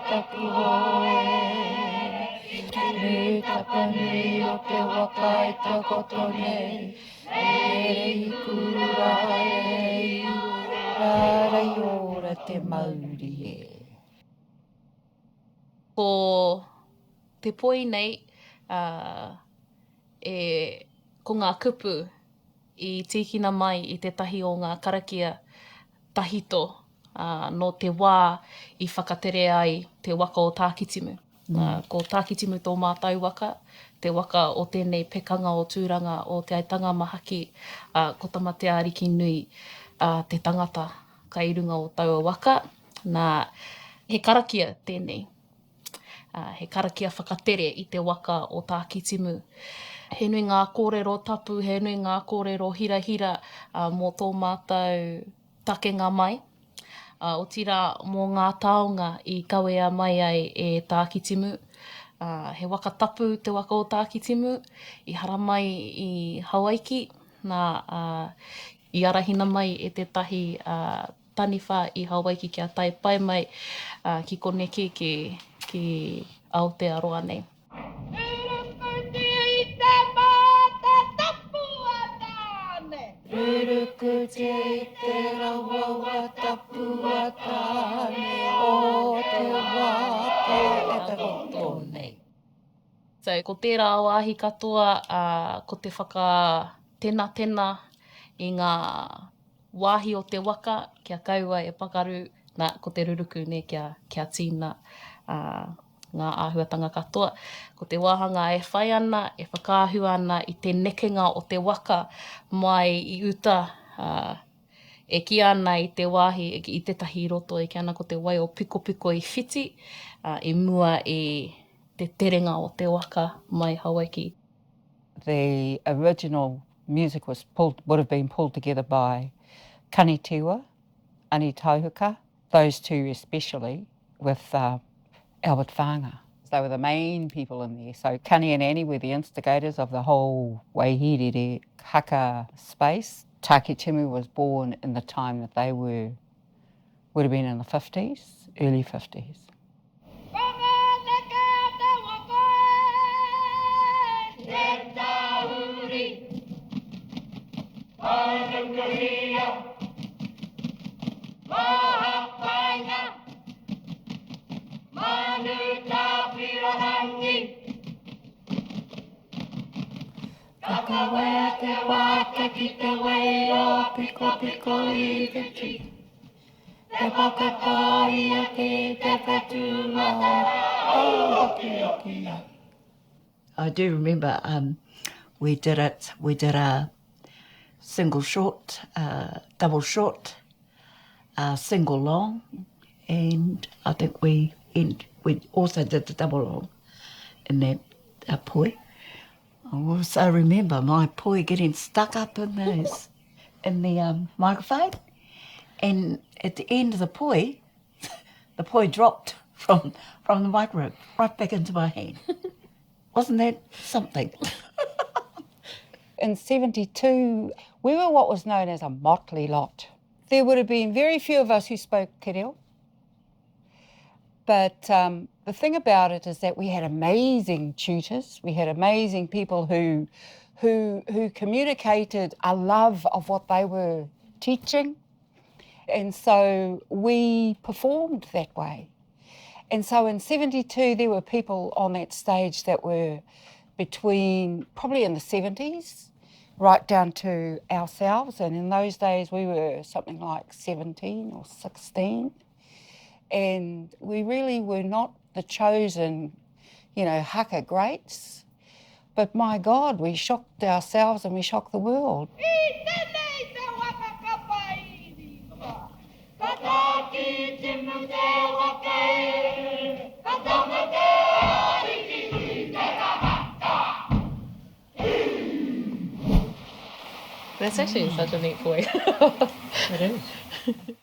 taku hoe. Nui tapanui o te waka e takoto nei, Rere i kura e i ora rei ora te mauri e. Ko te poi nei, e, ko ngā kupu i tīkina mai i tētahi o ngā karakia tahito nō te wā i whakatere ai te waka o Tākitimu. Ko Tākitimu tō mātou waka, te waka o tēnei pekanga o Tūranga, o Te Aitanga-a-Mahaki, ko Tamateaarikinui te tangata kai runga o taua waka. Nā, he karakia tēnei. He karakia whakatere i te waka o Tākitimu. He nui ngā kōrero tapu, he nui ngā kōrero hirahira mō tō mātou takenga mai, otirā mō ngā taonga i kawea mai ai e Tākitimu. He waka tapu te waka o Tākitimu, i haramai i Hawaiki, nā, i arahina mai e tētahi taniwha i Hawaiki kia tae pai mai ki koneki ki ki Aotearoa nei. Rurukutia i te mata tapu a Tāne. Rurukutia i te rawawa tapu a Tāne o te waka e takoto nei. So, ko tērā wāhi katoa, ko te whakatenatena i ngā wāhi o te waka kia kaua e pakaru, nā, ko te ruruku, nē, kia, kia tīna, ā, ngā āhuatanga katoa. Ko te wāhanga e whai ana, e whakaahua ana i te nekenga o te waka mai i uta, ā, e kīia ana i te wāhi, i tētahi roto e kīia ana ko te wai o Pikopiko i whiti, ā, i mua i te terenga o te waka mai Hawaiki. The original music was pulled, would have been pulled together by Kani Tiwa, Ani Tauhuka, those two especially, with uh, Albert Whanga. They were the main people in there. So Kani and Annie were the instigators of the whole Waihirere haka space. Takitimu was born in the time that they were, would have been in the 50s, early 50s. Ko ngā neke a te waka e. Te tahuri. Whānaukaria. Mahapainga. Manu Tāwhirangi. Ka kawea te waka ki te wai o Pikopiko i Whiti. Te whakatōia ki te whetū o Okiokia. I do remember um, we did it, we did a single short, uh, double short, a single long, and I think we end, we also did the double long in that uh, poi. I also remember my poi getting stuck up in those, in the um, microphone, and at the end of the poi, the poi dropped from from the microphone right back into my hand. Wasn't that something? In 72, we were what was known as a motley lot. There would have been very few of us who spoke te reo. But um, the thing about it is that we had amazing tutors. We had amazing people who, who, who communicated a love of what they were teaching. And so we performed that way. And so in 72, there were people on that stage that were between probably in the 70s right down to ourselves. And in those days, we were something like 17 or 16. And we really were not the chosen, you know, haka greats. But my God, we shocked ourselves and we shocked the world. I tenei te waka kapa i rima. Ka Tākitimu te waka e, ka Tamateaariki te tangata. That's actually such a neat poi. It is.